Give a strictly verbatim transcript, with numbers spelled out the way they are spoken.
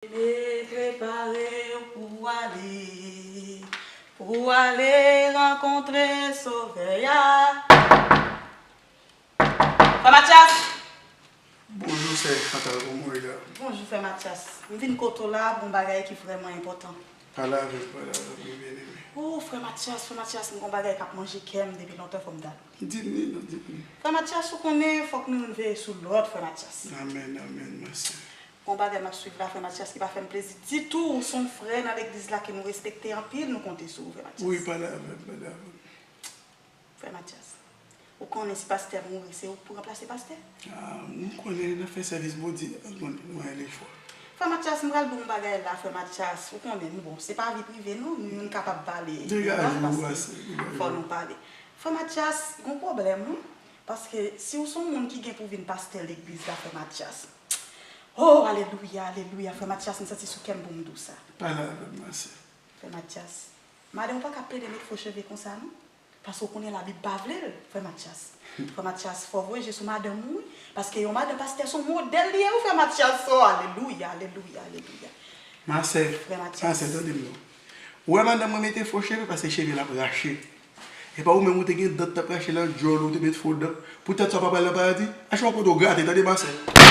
Byen-eme, prepare w pou w ale, pou w ale rankontre Sovè a. Frè Matyas! Bonjou, sè Chantal, kòman w ye la? Bonjou, frè Matyas. M vin kote w la pou yon bagay ki vrèman enpòtan. Pale avè m, pale avè m, wi, byen-eme. O, frè Matyas, frè Matyas, m gen yon bagay k ap manje kè m depi lontan, fò m ta di w. Di m li non, di m li. Frè Matyas, ou konnen, fòk nou youn veye sou lòt, frè Matyas. Amèn, amèn, ma sè. Gon bagay m ap swiv la, frè Matyas, ki pa fè m plezi ditou. Ou se yon frè nan legliz la ke nou respekte anpil, nou konte sou ou, frè Matyas. Wi, pale avè m, pale avè m. Frè Matyas, ou konnen si pastè mouri, se ou k pou ranplase pastè? Ah, m konnen n ap fè sèvis Bondye, mwen, mwen lefò. Frè Matyas, m pral di w yon bagay la, frè Matyas, ou konnen, bon, se pa vi prive nou, nou youn kapab pale. Degaje w, ma sè, degaje w. Fò nou pale. Frè Matyas, gon pwoblèm, wi. Paske si w se yon moun ki gen pou vin pastè legliz la, frè Matyas. Oh, alelouya, alelouya, frè Matyas, m santi sou kè m pou m di w sa. Pale avè m, ma sè. Frè Matyas, madanm ou pa ka plede met fo cheve konsa, non. Paske w konnen Labib pa vle l, frè Matyas. Frè Matyas, fò w voye je sou madanm ou, wi. Paske yon madanm pastè se yon modèl li ye, wi, frè Matyas. Oh, alelouya, alelouya, alelouya. Ma sè, frè Matyas, ma sè, tande m non. Ou wè madanm mwen mete fo cheve paske cheve l ap rache. E pa ou menm ou te gen dan t ap rache nan djòl ou, ou te met fo dan. Poutèt sa w pa pral nan paradi. Achte yon kote w grate, tande ma sè.